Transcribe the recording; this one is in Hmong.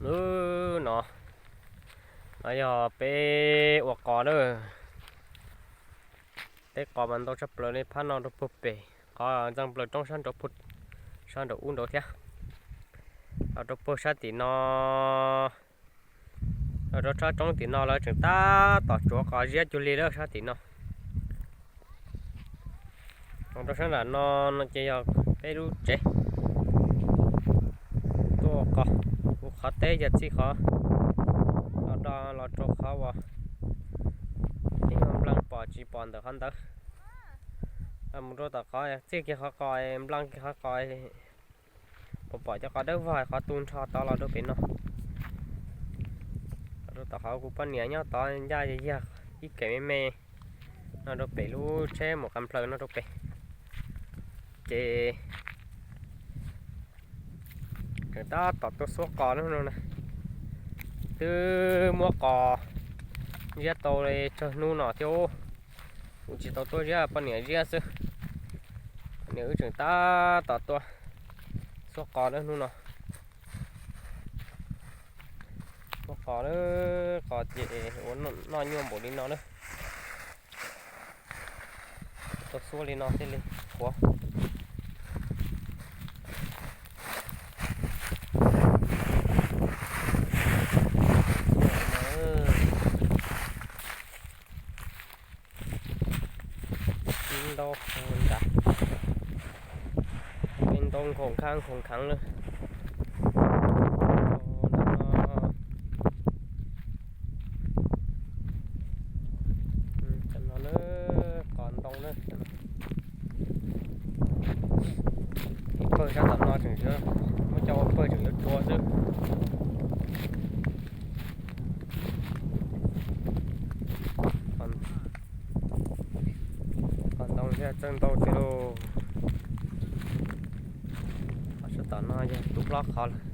Lub no, no yog peb ua qos na. Teb qos mas ntau tshaj plaws li, phab no rau puag pem, qhov ntxeev plaws roob sab nraud, sab nraum ub nraud thiab. Los rau puag sab tim no, los rau sab roob tim no lawv tseem tab tom tsuav qos ziab cuag li lawm sab tim no. Los rau sab nram no, no ces yog peb lub tsev tuaj ua qos, ua qhov teb yog txij qhov los do los rau qhov uas ib nyuag nplees pom tsis pom ntawm qhov ntawd. Mus rau tom qhov txij kiag qhov qos, nplees kiag qhov qos, pom pom cov qos dawb vog qhov tu nrho tod los rau pem no. Los rau tom qhov kuv poj niam nyob tod ncaj yag ib kem me me no rau pem lub tsheb mus qas nplhaws no rau pem. Ces tseem tab tom tuaj xuab qos no na. Twb muab qos ziab tau li tsawg hnub no thiab, kuv tsis tau tuaj ziab, poj niam ziab xwb. Poj niam wb tseem tab tom tuaj xuab qos na hnub no. Xuab qos na, qos ces ua noj nyuaj npaum li no na. Tau xuab li no thiaj li qhuav. Ntau nrad, ntau nkhaus nkhav nkhaus nkhav lawm. Qos ntoo na. Ib pawg sab tom no tseem yuav, muab coj ua pawg tseem yuav tsua xwb. Qos ntoo thiaj txawj ntau tiag lauj. Qhov sab tom no yog tus hlob qhov lawm.